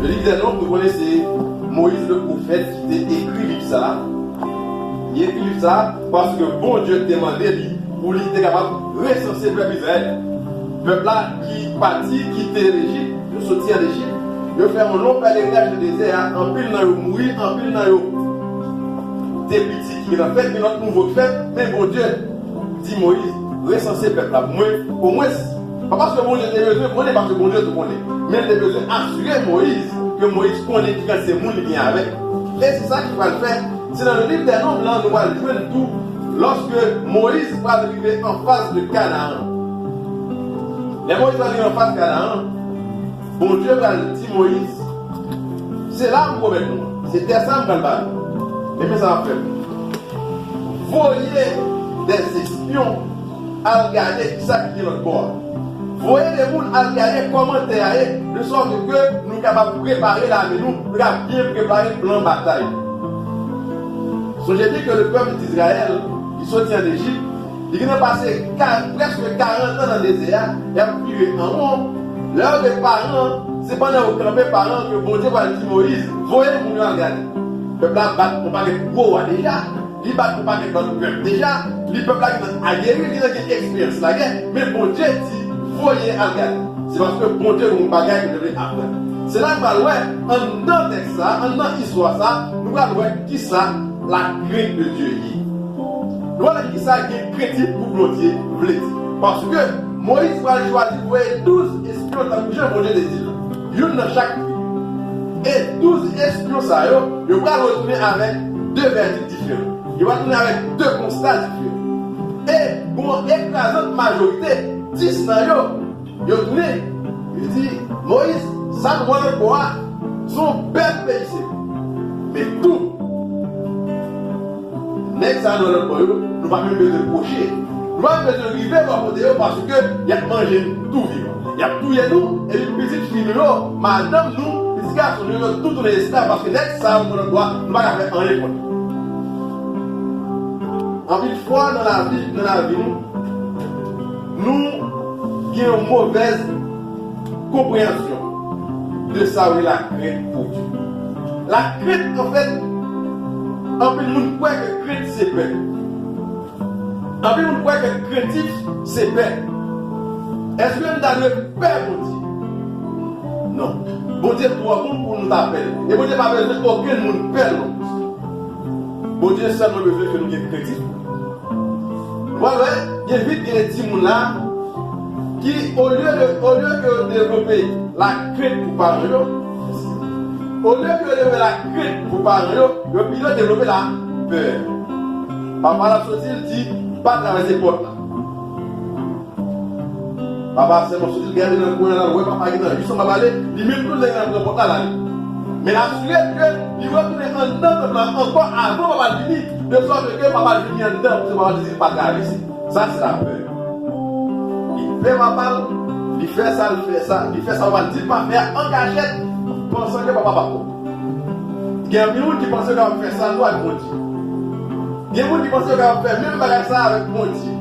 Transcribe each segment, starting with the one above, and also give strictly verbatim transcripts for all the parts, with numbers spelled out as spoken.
Le livre des Nombres, nou konnen se Moyiz le pwofèt ki te ekri liv sa a. Li ekri liv sa a paske Bondye te mande li pou li te kapab resanse pèp Izrayèl. Pèp la ki pati kite Lejip, yo soti an Lejip, yo fè yon long pelerinaj nan dezè a, anpil nan yo mouri, anpil nan yo te piti ki gentan fèt, gen lòt nouvo k fèt, men Bondye di Moyiz, resanse pèp la pou mwen, omwens, pa paske Bondye te bezwen konnen, paske Bondye te konnen, men li te bezwen asire Moyiz ke Moyiz konnen ki kantite moun li gen avè l. E se sa ki pral fè, se nan le livre des Nombres la, nou pral jwenn tou, lòske Moyiz pral rive an fas de Kanaan. Lè Moyiz pral rive an fas Kanaan, Bondye pral di Moyiz, se la m pwomèt nou an, se tè sa m pral ba nou. Men, men sa m ap fè pou nou. Voye des espions al gade kisa ki gen lòt bò a. Voye de moun al gade kòman tè a ye, de sòt ke nou kapab prepare lame nou, nou kapab byen prepare plan batay. Sonje byen ke le pèp Izrayèl ki soti an Ejip, li gentan pase ka, prèske karant an nan dezè a, y ap vire an won. Lè yo rive Paran, se pandan yo kanpe Paran ke Bondye pral di Moyiz, voye moun yo al gade. Pèp la bat yon pakèt gwo wa deja, li bat yon pakèt lòt pèp deja, li pèp la gentan ageri, li gentan gen eksperyans lagè, men Bondye di, voye al gade. Se paske Bondye gen yon bagay ke li vle aprann. Se la nou pral wè, anndan tèks sa, anndan istwa sa, nou pral wè kisa la crainte de Dieu ye. Nou pral wè kisa gen krentif pou Bondye vle di. Paske Moyiz pral chwazi voye douz espyon tankou jan Bondye te di l. Youn nan chak tribi. E douz espyon sa yo, yo pral retounen avèk de vèdik diferan. Yo pral tounen avèk de konsta diferan. E pou yon ekrazant majorite, dis nan yo, yo tounen, yo di, Moyiz, sa n wè lòt bò a, se yon bèl peyi se vre. Men tou, nèg sa yo nan lòt bò yo, nou pa menm bezwen pwoche. Nou pa menm bezwen rive bò kote yo paske y ap manje nou tou vivan. Y ap touye nou, epi pitit fi nou yo, madanm nou, pitit gason nou yo, tout tounen esklav paske nèg sa yo nan lòt bò a, nou pa ka fè anyen kont yo. Anpil fwa nan lavi, nan lavi nou, nou gen yon movèz konpreyansyon de sa w rele lakrent pou Dye. Lakrent, anfèt, anpil moun kwè ke krent se pè. Anpil moun kwè ke krentif se pè. Èske nou ta dwe pè Bondye? Non. Bondye twò bon pou nou ta pè l. E Bondye pa bezwen okenn moun pè l non plis. Bondye sèlman bezwen ke nou gen krentif pou li. Ou pral wè, gen vit gen de timoun la ki, olye de, olye ke yo devlope lakrent pou paran yo, olye ke yo devlope lakrent pou paran yo, yo pito devlope lapè. Papa l ap soti, l di, pa travèse pòt la. Papa sèlman soti, l gade nan kwen an, l wè papa gentan jis anba bale, li menm tou, l gentan pran pòt la, l ale. Men l asire ke li retounen anndan tanp lan ankò avan papa l vini, de sòt ke papa l vini anndan, pou papa l di l pa travèse. Sa se lapè. Li pè papa l, li fè sa, li fè sa, li fè sa papa l di l pa fè a an kachèt, pansan ke papa pa konn. Gen anpil moun ki panse yo kapab fè sa tou ak Bondye. Gen moun ki panse yo kapab fè menm bagay sa avèk Bondye.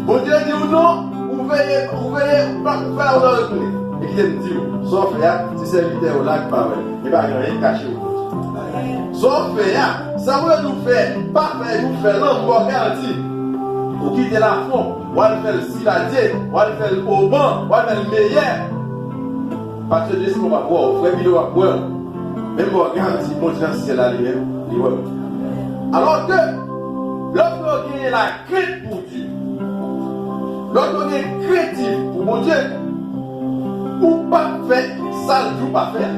Bondye di w non, ou veye, ou veye, ou pa, ou fè la, ou retounen. E kite m di w, sa w fè a, se sèvitè yo la ki pa wè. E pa gen anyen ki kache pou Bondye. Sa w fè a, sa Bondye di w fè, pa fè, ou fè l, ou pa garanti. Ou kite l afon, w al fè l Siladye, w al fè l Oban, w al fè l Meyè. Pastè Jesco p ap wè w, frè Bido p ap wè w. Men m ba w garanti, Bondye nan syèl la li menm, li wè w. Alò ke, lòske w genyen lakrent pou Dye, lòske w gen krentif pou Bondye, ou p ap fè sa l di w pa fè a.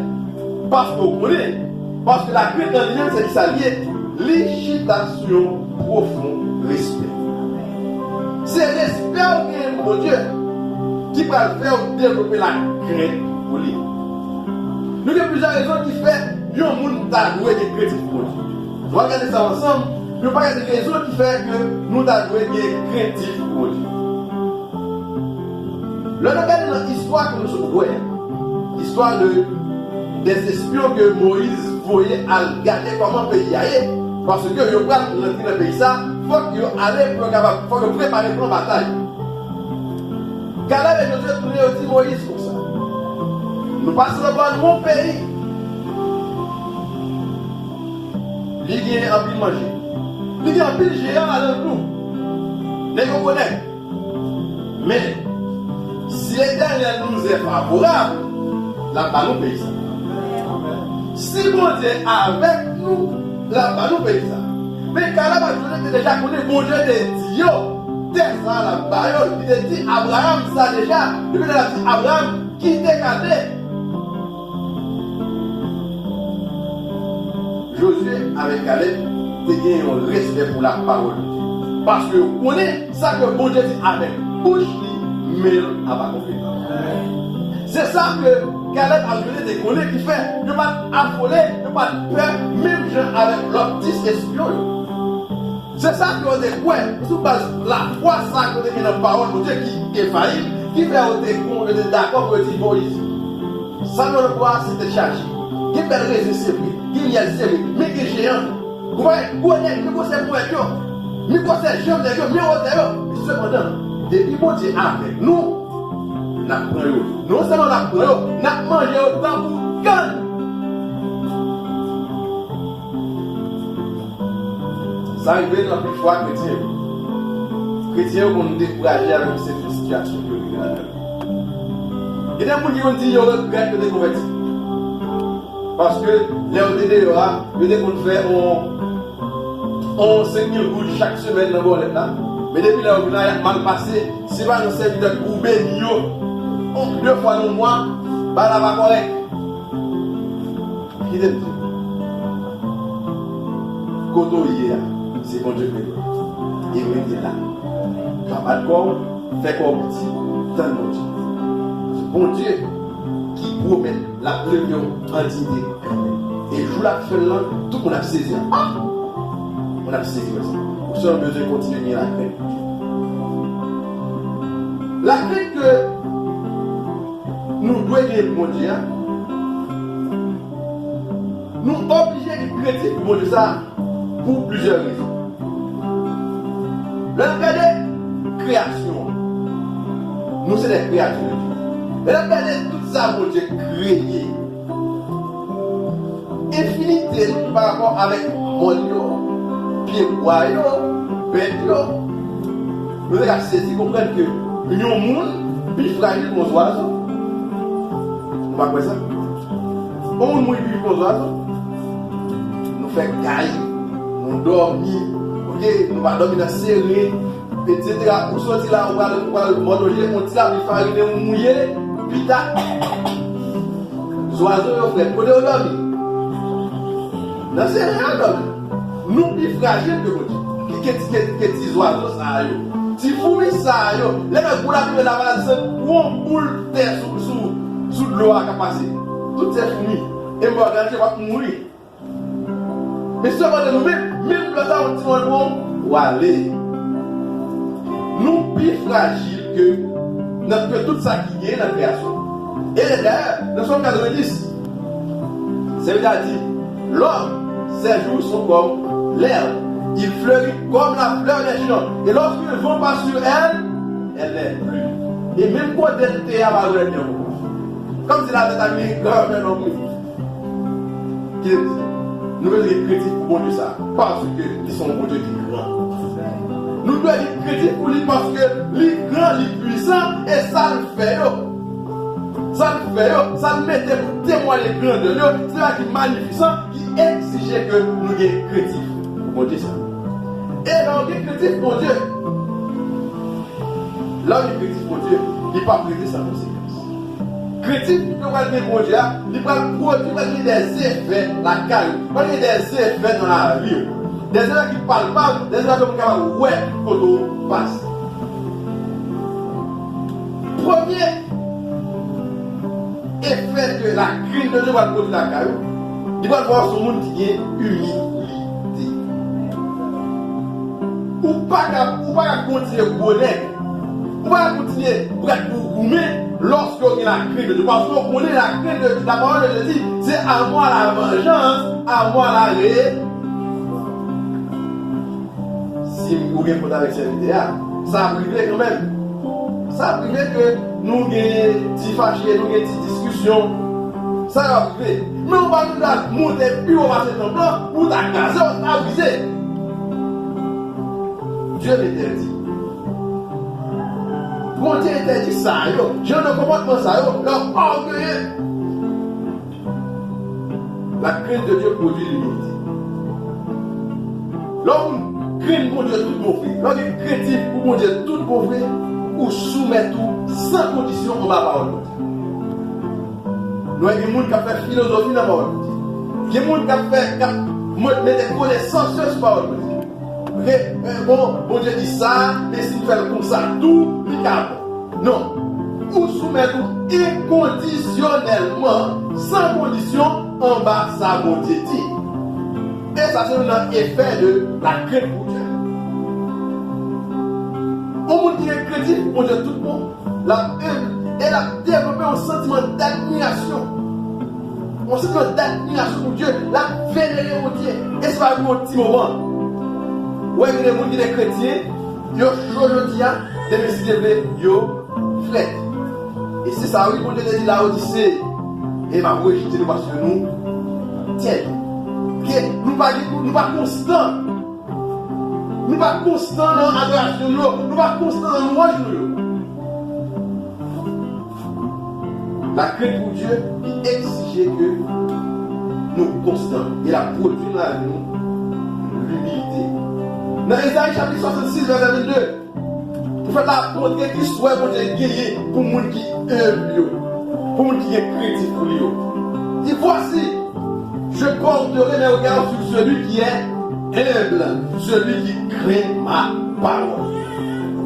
Paske w konnen, paske lakrent nan li menm, se kisa l ye? Li chita sou yon pwofon respè. Se respè w genyen pou Bondye ki pral fè w devlope lakrent pou li. Nou gen plizyè rezon ki fè yon moun ta dwe gen krentif pou Bondye. Nou va gade sa ansanm, yon pakèt rezon ki fè ke nou ta dwe gen krentif pou Bondye. Lè nou gade nan istwa ke nou sot wè, istwa de, des espions ke Moyiz voye al gade kòman peyi a ye, paske yo pral rantre nan peyi sa, fòk yo ale pou yo kapab, fòk yo prepare plan batay. Kalèb e Jozye tounen yo di Moyiz konsa, nou pase lòt bò a, nou wè yon peyi Li gen anpil manje. Li gen anpil jeyan ladan l tou. Nèg yo gwo nèg. Men, si Letènèl nous est favorable, l ap ba nou peyi sa. Si Bondye avèk nou, l ap ba nou peyi sa. Men Kalèb ak Jozye te deja konnen Bondye te di yo, tè sa a l ap ba yo. Li te di Abraram sa deja. Depi lè l ap di Abraram, kite Kalne. Jozye avèk Kalèb te gen yon respè pou lapawòl de Dye. Paske yo konnen sa ke Bondye di avèk bouch li, men l ap akonpli. Se sa ke Kalèb ak Jozye te konnen ki fè yo pa t afole, yo pa t pè, menm jan avèk lòt dis espyon yo. Se sa ke yo te kwè, sou baz lafwa sa ke yo te gen nan pawòl Bondye ki enfayib, ki fè yo te kon, yo te dakò pou yo di Moyiz, sa nou wè a se tèt chaje. Gen bèl rezen se vre, gen myèl se vre, men gen jeyan tou. Ou wè, gwo nèg, men gwosè ponyèt yo, men gwosè janm nèg yo, men wotè yo. Men sepandan, depi Bondye avèk nou, n ap pran yo. Non sèlman n ap pran yo, n ap manje yo tankou kann. Sa rive anpil fwa kretyen yo. Kretyen yo konn dekouraje avèk sèten sitiyasyon ke yo rive ladan l. Gen de moun ki konn di yo regrèt yo te konvèti. Paske lè yo te deyò a, yo te konn fè on, on senk mil goud chak semèn nan bòlèt la. Men depi lè yo vin la, y ap mal pase. Si pa yon sèvitè pou beni yo, on, de fwa nan mwa, bagay la pa kòrèk. Kite m di w. Kote w ye a, se Bondye k rele w. E rete la. Pa bat kò w, fè kò w piti, tann Bondye. Se Bondye ki pwomèt l ap leve w an diyite kanmenm. E jou l ap fè l lan, tout moun ap sezi. Ah! Moun ap sezi wè sa. Ou sèlman bezwen kontinye gen lakrent. Lakrent ke nou dwe gen pou Bondye a, nou oblije gen krentif pou Bondye sa a pou plizyè rezon. Lè n ap gade kreyasyon an, nou se de kreyati de Dye. Lè n ap gade tout sa Bondye kreye, enfinite nou parapò avèk mòn yo, pyebwa yo, bèt yo, nou te ka sezi konprann ke yon moun pi frajil ke yon zwazo. Nou pa kwè sa? Yon moun mouri pi vit ke yon zwazo. Nou fè kay, nou dòmi, oke, nou pa dòmi nan seren, etsetera. Ou soti la, ou pral, ou pral mòdoje, yon ti lapli farinen, ou mouye, pita. Zwazo yo frèt, kote yo dòmi? Nan seren yo dòmi. Nou pi frajil ke Bondye. Ke, ke, ke, ke ti zwazo sa yo. Ti foumi sa yo. Lè nan gwo lapli, la pa desann, yon boul tè sou, sou, sou dlo a ka pase. Tout se foumi. E mwen gade, w ap mouri. Men sepandan nou menm, menm lè sa yon ti mòn bon, w ale. Nou pi frajil ke, nan, ke tout sa ki gen nan kreyasyon. E dayè, nan Sòm katrevenndis, Sèvitè a di, l'homme, ses jours sont comme l'herbe, il fleurit comme la fleur des champs, et lorsque le vent passe sur elle, elle n'est plus. E menm kote l te a, pa wè l ankò. Kòmsi latè ta vin grandè lòm li. Ki te di, nou bezwen gen krentif pou Bondye sa, paske li se yon Bondye ki gran. Nou dwe gen krentif pou li paske li gran, li pwisan, e sa l fè yo, sa l fè yo, sa l mete pou temwaye grandè l yo, se bagay ki manifisan, ki egzije ke nou gen krentif pou Bondye sa. E lè w gen krentif Bondye, lè w gen krentif Bondye, li p ap rete san konsekans. Krentif ke w pral gen Bondye a, li pral pwodui, pral gen dèzefè lakay ou, pral gen dèzefè nan lavi w. Dèzefè ki palpab, dèzefè ke moun kapab wè kote w pase. Premye efè ke lakrent de Dye pral pwodui lakay ou, li pral fè w se yon moun ki gen imilite. Ou pa ka, ou pa ka kontinye gwo nèg. Ou pa ka kontinye prèt pou goumen lòske w gen lakrent de Dye. Paske w konnen lakrent de Dye, la parole de Dieu dit, c'est à moi la vengeance, à moi la ré-, Si ou gen kont avèk sèvitè a, sa ap rive kanmenm. Sa ap rive ke nou gen ti fache, nou gen ti diskisyon. Sa yo ap rive. Men ou pa vin la monte pi wo pase tanp lan pou w ta kraze, w ta brize. Dye entèdi. Bondye entèdi sa yo. Jan de konpòtman sa yo, lè w ògeye. La crainte de Dieu produit l'humilité. Lè w krenn Bondye tout bon vre, lè w gen krentif pou Bondye tout bon vre, ou soumèt ou san kondisyon anba pawòl Bondye. Nou wè gen moun k ap fè filozofi nan pawòl Bondye. Gen moun k ap fè, k ap mete konesans yo sou pawòl Bondye. Re, e, bon, Bondye di sa, men si n fè l konsa tou, li ka bon. Non. Ou soumèt ou enkondisyonèlman, san kondisyon, anba sa Bondye di. E sa se youn nan efè de la crainte pour Dieu. Yon moun ki gen krentif pou Bondye tout bon, l ap enb e l ap devlope yon santiman dadmirasyon. Yon santiman dadmirasyon pou Dye, l ap venere Bondye. E se pa pou yon ti moman. Ou wè, gen de moun ki te kretyen, yo cho jodi a, demen si Dye vle, yo frèt. E se sa wi Bondye te di Lawodise, e m ap rejte nou paske nou tyèd. Ke nou pa, nou pa konstan. Nou pa konstan nan adorasyon nou yo. Nou pa konstan nan lwanj nou yo. La crainte pour Dieu, li egzije ke nou konstan. E l ap pwodui nan lavi nou limilite. Nan Ezayi chapit swasannsis, vèsè vennde, pwofèt la ap montre ki swè Bondye genyen pou moun ki enb yo, pou moun ki gen krentif pou li yo. Li, voici, je porterai mes regards sur celui qui est humble, celui qui craint ma parole.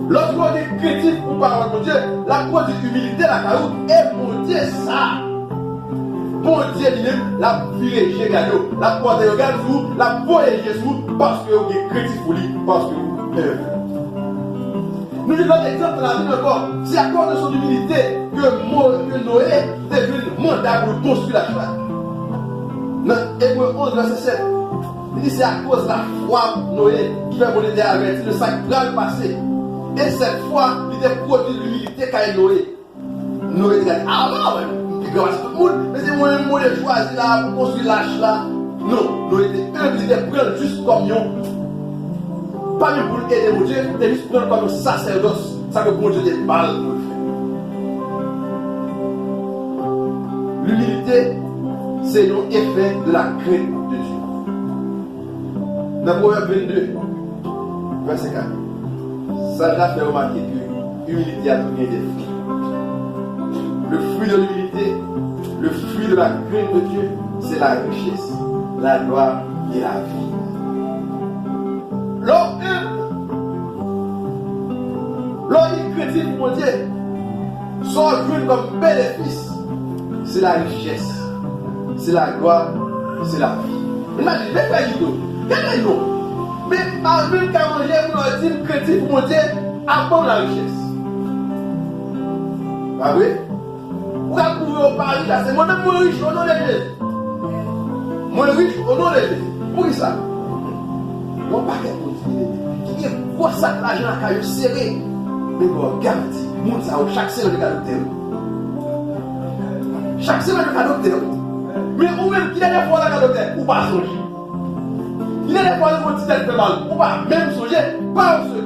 Lòske w gen krentif pou pawòl Bondye, l ap pwodui imilite lakay ou, e Bondye sa, Bondye li menm, l ap vire je gade w, l ap pòte regard sou ou, l ap voye je sou ou, paske w gen krentif pou li, paske w enb. Nou jwenn lòt egzanp nan Labib ankò. Se akoz de son imilite ke Mo-, ke Noye te jwenn manda pou l konstwi lach la. Nan Ebre onz, vèsè sèt, li di, se akoz lafwa Noye ki fè Bondye te avèti de sa k pral pase. E sèt fwa, li te pwodui limilite kay Noye. Noye te gade, a, mwen, m pi gran pase tout moun, men se mwen menm Bondye chwazi la pou konstwi lach la. Non, Noye te enb, li te pran l jis kòm yon, pa menm pou l ede Bondye, li te jis pran l kòm yon sasèdòs, sa ke Bondye te ba l pou l fè. Limilite, se yon efè de la crainte de Dieu. Nan Pwovèb vennde, vèsè kat, saj la fè remake ke imilite a tou gen de fwi. Le fruit de l'humilité, le fruit de la crainte de Dieu, c'est la richesse, la gloire et la vie. Lè w enb, lè w gen krentif pou Bondye, sa w jwenn kòm benefis, se larichès, se laglwa, se lavi. Imajine, men frè Guido, gade non. Men, pa menm ka manje, moun nan di m krentif pou Bondye ap ban m larichès. Pa vre? Ou ka twouve w pa rich ase. Mwen menm, mwen rich, o non de Jezi. Mwen rich, o non de Jezi. Poukisa? Yon pakèt moun ki gen gwo sak lajan lakay yo sere. Men bon, gade, moun sa yo, chak semèn yo ka doktè yo. Chak semèn yo ka doktè yo. Men ou menm, kilè dèfwa w ta ka doktè, ou pa sonje. Kilè dèfwa yon ti tèt fè mal, ou pa menm sonje, paske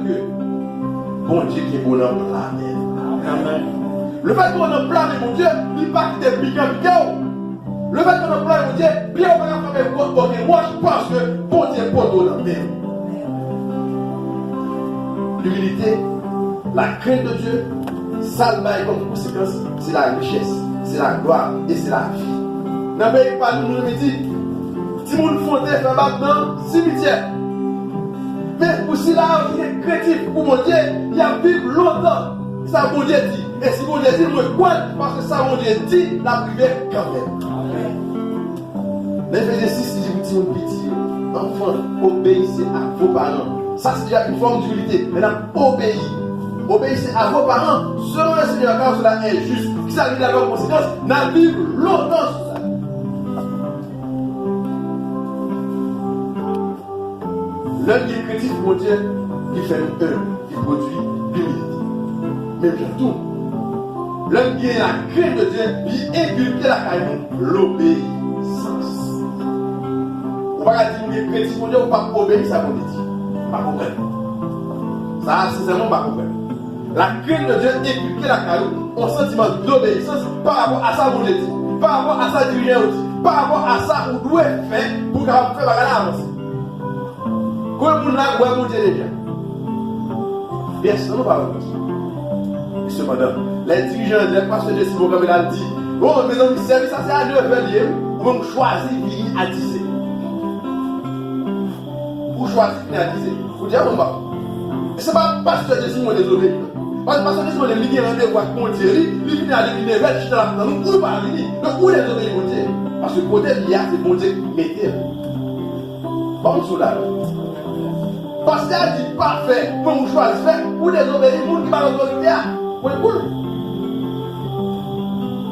Bondye kenbe w nan pla men l. Amèn. Lefètke w nan pla men Bondye, li pa kite pikan pike w. Lefètke w nan pla men Bondye, pye w pa ka frape kont okenn wòch, paske Bondye pote w nan men l. Limilite, la crainte de Dieu, sa l bay kòm konsekans, se larichès, se laglwa e se lavi. Nan peyi pa nou, nou renmen di, timoun fonte fè bak nan simityè. Men pou sila yo ki gen krentif pou Bondye, y ap viv lontan. Sa Bondye di. E si Bondye di, mwen kwè l, paske sa Bondye di, l ap rive kanmenm. Nan Efezyen sis, li di pou timoun piti yo, enfants, obéissez à vos parents. Sa se deja une forme d'humilité. Men n ap obeyi. Obéissez à vos parents, selon le Seigneur, car cela est juste. Kisa l gen kòm konsekans? N ap viv lontan sou sa. Lè n gen krentif pou Bondye, li fè nou enb, li pwodui limilite. Menm jan tou, Lè n gen la crainte de Dieu, li enkilke lakay nou lobeyisans. Ou pa ka di m gen krentif Bondye, ou p ap obeyi sa Bondye di. M pa konprann. Sa a, sensèman, m pa konprann. La crainte de Dieu enkilke lakay ou yon santiman dobeyisans pa rapò a sa Bondye di, pa rapò a sa dirijan yo di, pa rapò a sa ou dwe fè pou w kapab fè bagay la avanse. Konbyen moun la wè Bondye deja? Pyès nan nou pa wè Bondye. E sepandan, lè dirijan, lè pastè Jesi bon kanpe la, l di, bon, mezanmi, sèvis la se a nevè li ye, wi. Ou menm ou chwazi vini a dizè. Ou chwazi vini a dizè. Ou di, a bon, m pa. E se pa pastè Jesi mwen dezobeyi, non. Paske pastè Jesi mwen li gen randevou ak Bondye, li, li vini a depi nevè, li chita la pou tann ou, ou pa vini. Donk, ou dezobeyi Bondye. Paske kote li a, se Bondye ki mete l. Ban m sou la. Pastè a di pa fè, men ou chwazi fè, ou dezobeyi moun ki ba l otorite a. Mwen koul.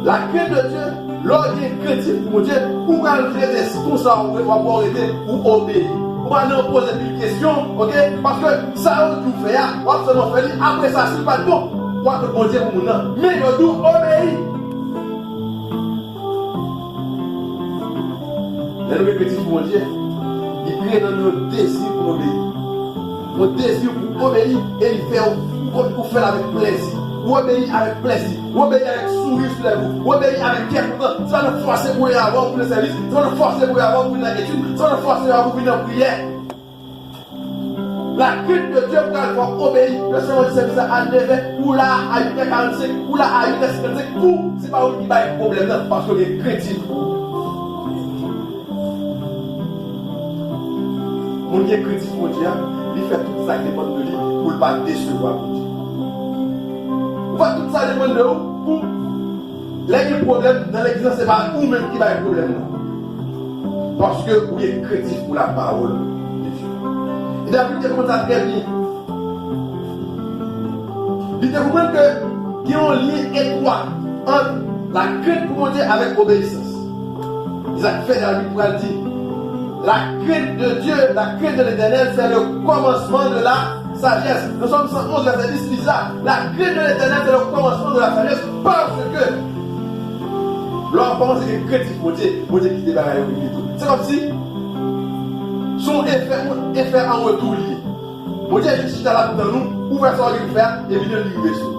La crainte de Dieu, lè w gen krentif pou Bondye, ou pral rete konsa, ou w ap rete, ou obeyi. Ou pa nan poze pil kesyon, oke? Paske sa yo di w fè a, w ap sèlman fè li. Apre sa, si l pa t bon, w ap mande Bondye pou moun nan. Men yo di w obeyi. Lè nou gen krentif pou Bondye, li kreye nan nou yon dezi pou obeyi. Yon dezi pou obeyi, e li fè w, ou konn ou fè l avèk plèzi. Ou obeyi avèk plèzi. Ou obeyi avèk souri sou lèv ou. Ou obeyi avèk kè kontan. Se pa nan fòse pou yo avè w pou nan sèvis. Se pa nan fòse pou yo avè w pou nan etid. Se pa nan fòse pou yo avè w pou nan priyè. La crainte de Dieu pral fè w obeyi. Lè sèlman di sèvis la a nevè, ou la a uit è karannsenk, ou la a uit è senkannsenk, ou, se pa ou ki bay pwoblèm nan, paske w gen krentif. Moun gen krentif Bondye a, li fè tout sa k depann de li pou l pa desevwa Bondye. Ou fè tout sa depann de ou pou Lè gen pwoblèm nan legliz la, se pa ou menm ki bay pwoblèm nan. Paske ou gen krentif pou la pawòl de Dye. E David te konn sa trè byen. Li te konprann ke gen yon lyen etwa ant la crainte pou Bondye avèk obeyisans. Se sa k fè David pral di, la crainte de Dieu, la crainte de l'Éternel, c'est le commencement de la sagesse. Nan Sòm san onz, vèsè dis, li di sa, la crainte de l'Éternel, c'est le commencement de la sagesse, parce que lè w kòmanse gen krentif Bondye, Bondye kite bagay yo rive tou. Se kòmsi se yon efè, yon efè an retou li ye. Bondye jis chita la ap tann ou, ou fè sa w gen pou fè a, epi li rive sou ou.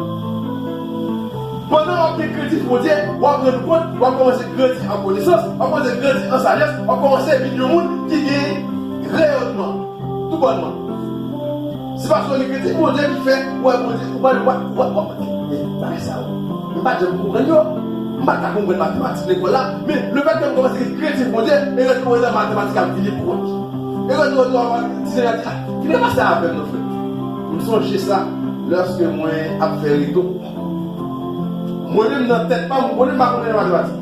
Pandan w ap gen krentif Bondye, w ap rann kont, w ap kòmanse grandi an konesans, w ap kòmanse grandi an sajès, w ap kòmanse vin yon moun ki gen reyònman. Toubònman. Se paske w gen krentif Bondye ki fè, ou wè Bondye, ou wè, ou wè, ou wè, ou wè, men bagay sa yo. M pa t janm konprann yo. M pa t ka konprann matematik lekòl la. Men, lefètke m kòmanse gen krentif Bondye, e rete w nan matematik ap vini pou kont. E rete w nan matematik, Senyè a di, ah, ki te pase avè m, non, frè? M sonje sa, lòske mwen ap fè reto. Mwen menm nan tèt pa m, mwen menm m pa konnen matematik.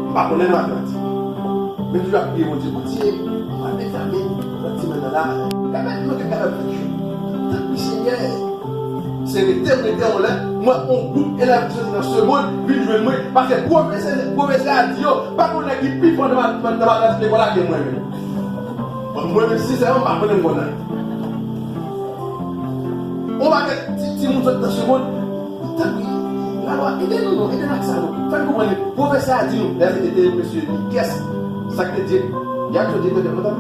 M pa konnen matematik. Men toujou ap priye Bondye, Bondye, m ap egzamen nan ti mwen nan la. Kapab mwen ka kapab fè jou. Tanpri Senyè. Se rete m rete yon lè, mwen yon gwoup elèv ki soti nan Segonn vin jwenn mwen, paske pwofesè, pwofesè a di yo, pa gen yon nèg ki pi fò nan mat-, nan matematik lekòl la ke mwen menm. Bon, mwen menm, sensèman, m pa konnen m konn anyen. Yon pakèt ti, timoun sot nan Segonn, tanpri, lalwa, ede nou non, ede n ak sa non. Fè n konprann li. Pwofesè a di nou, lè se te mesye Mikès, sa k te di, y ap jodi, te kontan.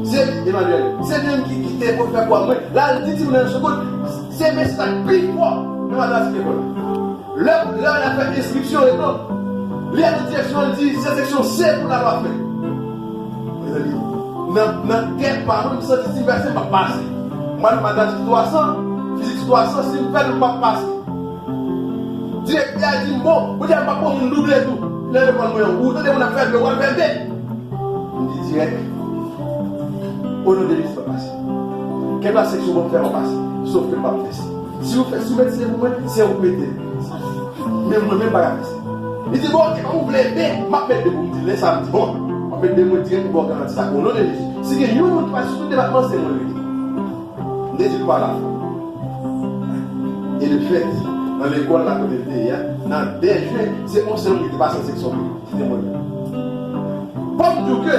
Se li, Emmanuel. Se li menm ki, ki te pwofesè pou mwen. La, l di timoun nan Segonn, se mesye sa k pi fò nan matematik lekòl la. Lè, lè l ap fè enskripsyon yo, li al nan direksyon, li di, se seksyon C pou lalwa fè. Mezanmi, nan, nan tèt pa mwen, m santi si m fè C, m p ap pase. Mwen, matematik twa san, fizik twa san, si m fè l, m p ap pase. Direktè a di m, bon, ou di m p ap pran moun double tou. Nan lekòl mwen an, ou tande moun ap fè B, w al fè B. M di dirèk, o non de Jezi, m ap pase. Kèlkeswa seksyon w ap fè, m ap pase. Sof ke m p ap fè C. Si w fè, si w mete C pou mwen, se ou k mete l. Men mwen menm pa ka fè C. Li di, bon, oke, kòm ou vle B, m ap met B pou m di. Lè sa a, m di, bon, m ap met B mwen dirèk, m ba w garanti sa. O non de Jezi. Si gen yon moun ki pa sou tout depatman, se mwen li ye. M te di l pa la. E de fèt, nan lekòl la kote m te ye a, nan de jen, se yon sèl moun ki te pase nan seksyon B. Kite mwen. Fò m di w ke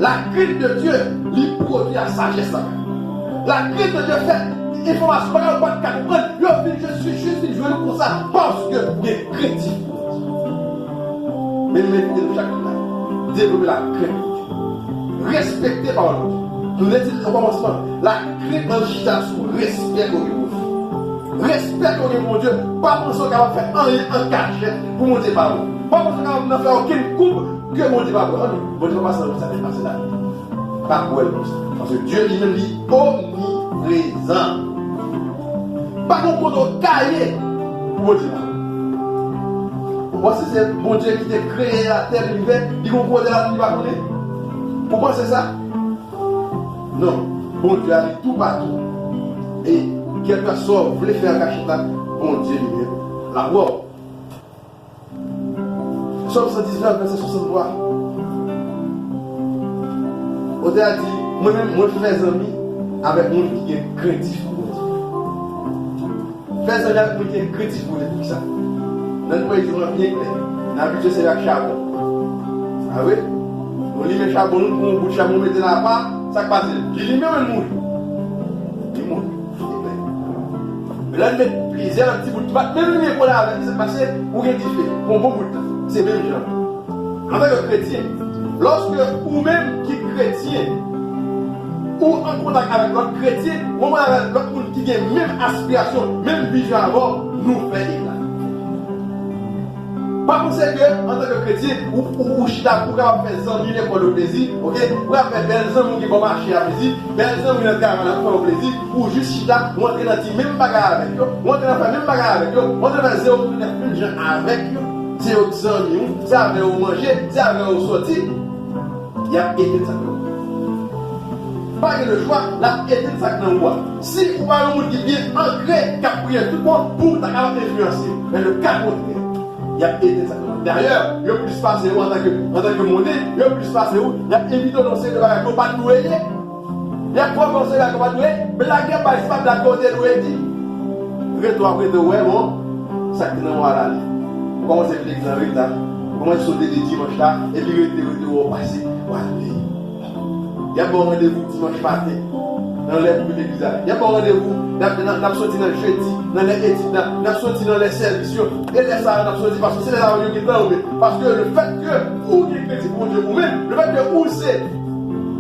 la crainte de Dieu, li pwodui a sajès la. La crainte de Dieu fè, enfòmasyon, bagay ou pa t ka konprann, yo vin jis, jis, jis vin jwenn ou konsa, paske ou gen krentif pou Bondye. Men m envite nou chak moun la, devlope lakrent Bondye. Respekte pawòl Bondye. Nou te di l okòmansman, lakrent nan chita sou respè ke w gen pou Bondye. Respè ke w gen pou Bondye, pa panse w kapab fè anyen an kachèt pou Bondye pa wè. Pa panse w kapab nan fè okenn koub ke Bondye pa wè. Bondye pa pase nan sa k ap pase la. Pa kwè l konsa. Paske Dye li menm li omniprezan. Pa gen kote w ka ye pou Bondye pa wè. Ou panse se Bondye ki te kreye latè, linivè, li gen kote la li pa konnen? Ou panse sa? Non. Bondye a li toupatou. E kèlkeswa w vle fè an kachèt la, Bondye li menm l ap wè w. Sòm san diznèf, vèsè swasanntwa. Otè a di, mwen menm, mwen fè zanmi avèk moun ki gen krentif pou Bondye. Fè zanmi avèk moun ki gen krentif pou Bondye. Poukisa? Nan nou egzanp byen klè. N abitye sèvi ak chabon. A wi? Nou limen chabon, nou pran yon bout chabon, mete l apa, sa k pase? Li limen, men l mouri. Li mouri. Li plen. Men lè n met plizyè lòt ti bout ki pa t menm limen kole avè l, sa k pase? Ou gen dife. Pran bon bout la. Se menm jan. Antanke kretyen, lòske ou menm ki kretyen, ou an kontak avèk lòt kretyen, ou an kontak avèk lòt moun ki gen menm aspirasyon, menm vizyon avè w, nou fè ekla. Pa panse ke, antanke kretyen, ou, ou, ou chita pou w kapab fè zanmi lekòl yo plezi, oke? Ou kapab fè bèl zanmi w ki bò mache a plezi, bèl zanmi nan travay la pou fè yo plezi, ou jis chita, ou antre nan ti menm bagay avèk yo, ou antre nan fè menm bagay avèk yo, ou antre nan fè zewo nèf menm jan avèk yo. Se yo k zanmi w, se avè yo w manje, se avè yo w sòti. Y ap etenn sa k nan ou. Pa gen lechwa, l ap etenn sa k nan ou a. Si ou pa yon moun ki byen ankre, k ap priye tout bon, pou w ta kapab enfliyanse. Men le ka kontrè, y ap etenn sa k nan ou. Dayè, yo plis pase ou antanke, antanke monnen, yo plis pase ou, y ap envite w nan yon seri de bagay ke w pa t dwe ye. Y ap fè w fè yon seri de bagay ke w pa t dwe ye. Blag y ap bay, se pa blag ke w te dwe di. Rete w ap rete, w wè, bon, sa k te nan ou a la li. Ou kòmanse vin legliz la, rete la. Ou kòmanse sote de dimanch la, epi rete, rete, w ap pase, w ale. Y ap ba w randevou dimanch maten nan lè pou vin legliz la. Y ap ba w randevou, n ap, n ap, n ap soti nan jedi nan lè etid la, n ap soti nan lè sèvis yo. E lè sa a, n ap soti paske se lè sa a yo gen tan yo menm. Paske le fèt ke ou gen krentif pou Bondye ou menm, le fèt ke ou se,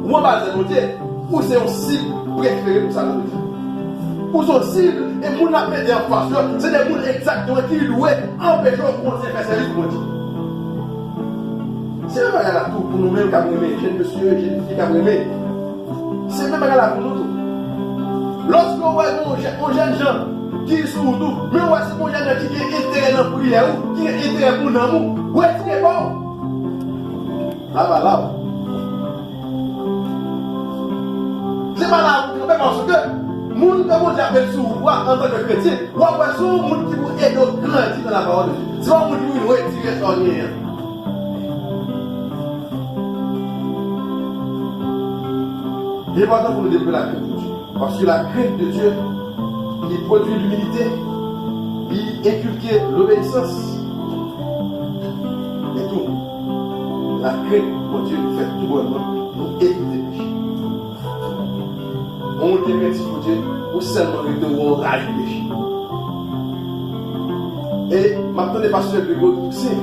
ou anba zèl Bondye, ou se yon sib prefere pou sa Bondye. Ou se yon sib, e moun n ap mete anfas yo, se de moun egzakteman ki dwe anpeche w kontinye fè sèvis pou Bondye. Se menm bagay la tou pou nou menm k ap renmen, jèn mesye, jèn fi k ap renmen. Se menm bagay la pou nou tou. Lòske w wè yon jè-, yon jèn jan ki sou ou tou, men w wè se yon jèn jan ki gen enterè nan priyè ou, ki gen enterè pou nanm ou, retire kò w. Laba la w. Se pa la pou kanpe, paske moun ke Bondye ap met sou ou a, antanke kretyen, w ap wè se yon moun ki pou ede w grandi nan la parole de Dieu. Se pa yon moun ki pou vin retire sa w genyen an. Li enpòtan pou nou devlope lakrent pou Dye. Paske lakrent de Dye, li pwodui limilite, li enkilke lobeyisans. Men tou, lakrent Bondye li fè tou bònman nou evite peche. Yon moun ki krentif Bondye, ou sèlman rete ou wè w rayi peche. E m ap tande pastè Gregory Toussaint,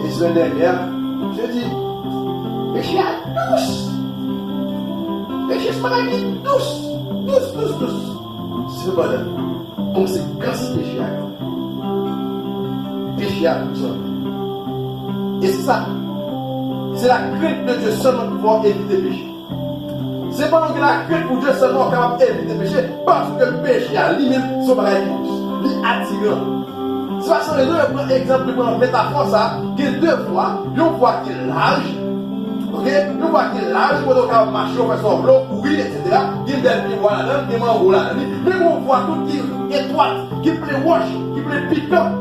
e semèn dènyè a, misye di, peche a dous. Peche se bagay ki dous, dous, dous, dous. Sepandan, konsekans peche a, peche a dous anpil. E se sa, se lakrent de Dye sèlman ki fè w evite peche. Se pandan w gen lakrent pou Dye sèlman w kapab evite peche, paske peche a li menm se yon bagay ki dous. Li atiran. Se pa san rezon yo pran egzanp, yo pran metafò sa a, gen de vwa, yon vwa ki laj, oke, yon vwa ki laj, kote w kapab mache, w fè sa w vle, w kouri, etsetera. Gen bèl pyebwa ladan l, gen mango ladan li, men gen yon vwa tou ki etwat, ki plen wòch, ki plen pikan.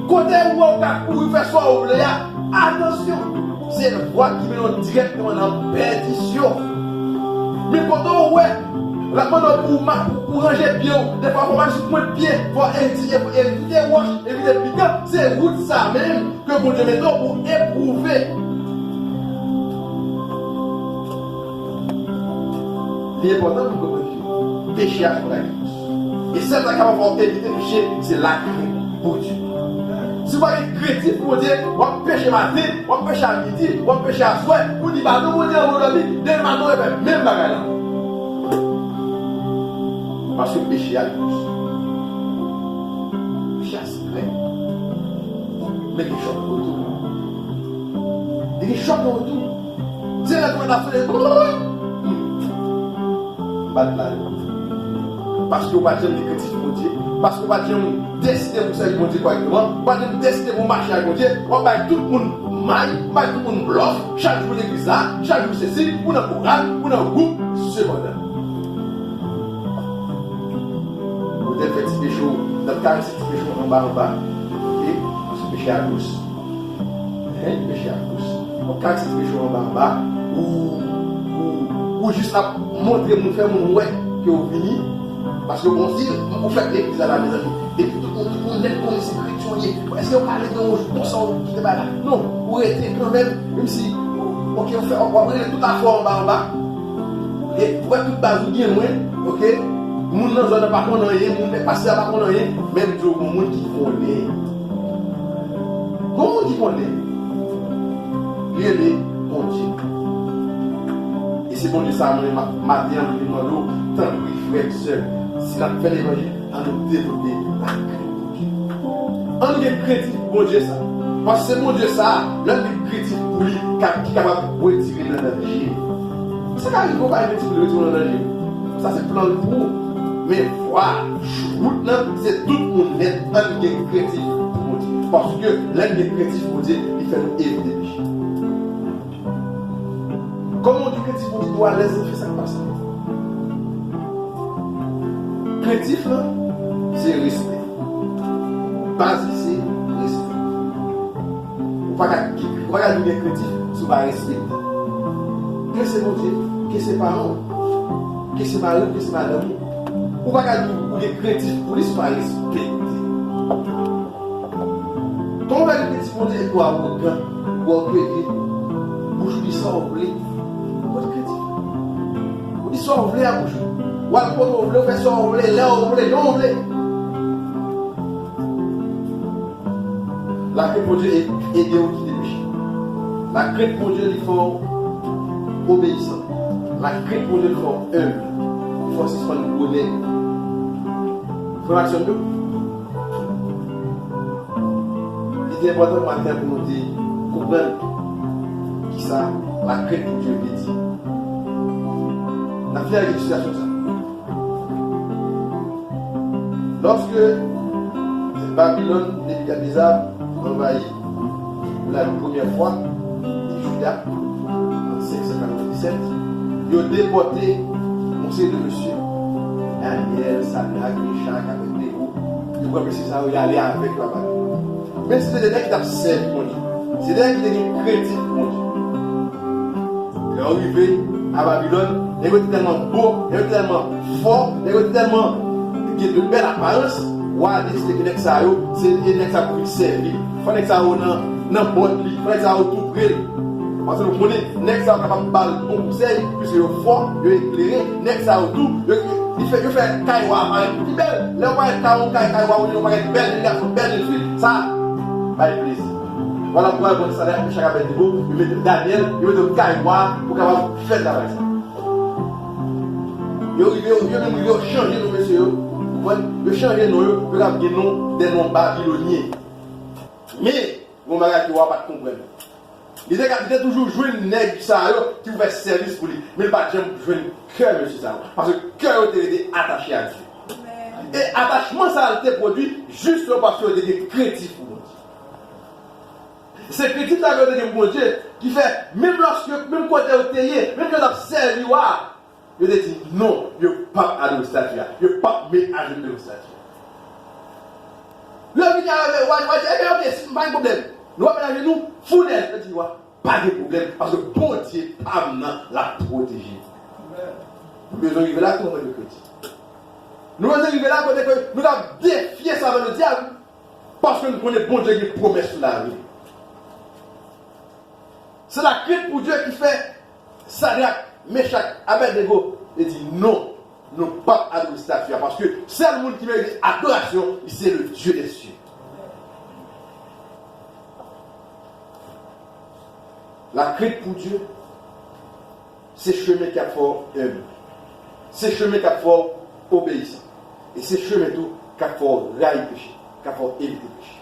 Kote ou wè w ka kouri fè sa w vle a, atansyon, se vwa ki mennen w dirèkteman nan pèdisyon. Men kote w wè, l ap mande w pou w ma-, pou w ranje pye w, defwa fò w mache sou pwent pye, fò w evite, fò w evite wòch, evite pikan, se wout sa menm ke Bondye mete w pou w epwouve. Li enpòtan pou nou konprann ke peche a se yon lagrimas. E sèl sa k kapab fè w evite peche, se lakrent Bondye. Si w pa gen krentif pou Bondye, w ap peche maten, w ap peche a midi, w ap peche aswè, ou di pa non Bondye anvan w dòmi, demen maten w refè menm bagay la. Paske peche a li dous. Peche a se krè. Men gen chòk nan wout ou. Li gen chòk nan wout ou. Se lè tou mwen ta sone. Bat la yo. Paske w pa t janm gen krentif pou Bondye. Paske w pa t janm deside pou sèvi Bondye kòrèkteman. Ou pa t janm deside pou mache ak Bondye. W ap bay tout moun may, ou bay tout moun blòf. Chak jou legliz la, chak jou sesi, ou nan koral, ou nan gwoup. Sepandan, ou te fè ti peche w, nan kare se ti peche w anba anba. Oke? Paske peche a dous. Hein, peche a dous. Donk, kal se ti peche w anba anba, ou, ou, ou jis ap montre moun, fè moun wè ke w vini. Paske bon, si ou fèk legliz la, la, mezanmi, epi tout moun, tout moun nèt konnen se kretyen w ye. Èske w ka leve yon jou konsa, ou kite bagay la? Non, ou rete kanmenm, menm si, oke, w fè, w ap rele tout afè w anba anba. E ou wè tout baz ou byen lwen, oke? Moun nan zòn nan pa konn anyen, moun pastè a pa konn anyen, men m di w, gon moun ki konnen. Gon moun ki konnen. Li rele Bondye. E se Bondye sa a, mwen, ma-, maten an, mwen vin mande w, tanpri, frè, sè, si n ap fè levanjil, ann nou devlope lakrent Bondye. Ann gen krentif pou Bondye sa. Paske se Bondye sa a, lè n gen krentif pou li, ka, ki kapab retire n nan danje. Sa ka rive w pa gen krentif pou li, retire w nan danje. Sa se plan l pou ou. Men vwa, wout lan, se tout moun nèt, ann gen krentif pou Bondye. Paske lè n gen krentif pou Bondye, li fè nou evite peche. Kòman w gen krentif pou Bondye, ou alèz nan fè sa k pa sa? Krentif lan, se respè. Baz li se respè. Ou pa ka, ou pa ka di w gen krentif si w pa respekte. Ke se Bondye, ke se paran w, ke se mari w, ke se madanm ou. Ou pa ka di w gen krentif pou li si w pa respekte. Kòman w fè gen krentif Bondye epi w awogan, ou ògeye, bouch ou di sa w vle, ou pa t krentif. Ou di sa w vle a bouch ou. W al kote w vle, ou fè sa w vle, lè w vle, jan w vle. Lakrent Bondye e-, ede w kite peche. Lakrent Bondye li fè w obeyisan. Lakrent Bondye li fè w enb. Li fè w sispann gwo nèg. Frè m ak sè m yo, li te enpòtan maten an pou nou te konprann kisa lakrent Bondye vle di. N ap fini avèk sitiyasyon sa. Lòske Babilòn, Nebikadneza anvayi pou la premyè fwa Jida an senk san katrevenndisèt, yo depòte yon seri de mesye, Danyèl, Sadrak, Mechak, Abèdnego, yo pran mesye sa yo, y ale avèk yo a Babilòn. Men se te de nèg ki t ap sèvi Bondye. Se de nèg ki te gen krentif pou Bondye. Lè yo rive a Babilòn, nèg yo te tèlman bo, nèg yo te tèlman fò, nèg yo te tèlman gen de bèl aparans, wa a deside ke nèg sa yo, se nèg sa pou vin sèvi. Fò nèg sa yo nan, nan bòd li, fò nèg sa yo tou pre l. Paske nou konnen, nèg sa yo kapab ba l bon konsèy, piske yo fò, yo eklere, nèg sa yo tou, yo, yo, li fè, yo fè kay wa a parèt pi bèl. Lè w parèt kay, yon kay, kay wa, ou yon parèt bèl, yon gason bèl, yon fi, sa bay plezi. Vwala, pou al pran Sadrak, Mechak, Abèdnego, yo mete Danyèl, yo mete yo kay wa pou kapab fè travay sa. Yo rive, yo, yo menm rive, yo chanje non mesye yo. Ou konprann? Yo chanje non yo, yo kapab gen non, de non babilonyen. Men, gon bagay ke wa pa t konprann. Li te ka, li te toujou jwenn nèg sa yo ki pou fè sèvis pou li, men li pa t janm jwenn kè mesye sa yo. Paske kè yo te rete atache a Dye. E atachman sa a, li te pwodui jisman paske yo te gen krentif pou Bondye. Se krentif sa yo te gen pou Bondye ki fè, menm lòske, menm kote yo te ye, menm lè yo t ap sèvi wa a, yo te di, "Non, yo p ap adore estati a, yo p ap met ajenou devan estati a." Lè yo vini avè wa, wa di, "Ebyen, oke, si, pa gen pwoblèm. Nou p ap met ajenou, founèz." Yo di, "Wa, pa gen pwoblèm, paske Bondye pa m nan l ap pwoteje m." Nou bezwen rive la, kòman nou kretyen? Nou bezwen rive la kote ke nou ka defye savè ledyab, paske nou konnen Bondye gen pwomès sou lavi nou. Se lakrent pou Dye ki fè Sadrak, Mechak, Abèdnego Li di non, nou p ap adore stati a, paske sèl moun ki merite adorasyon, li se le Dieu des cieux. La crainte pour Dieu, se chemen k ap fè w enb. Se chemen k ap fè w obeyisan. E se chemen tou k ap fè w rayi peche, k ap fè w evite peche.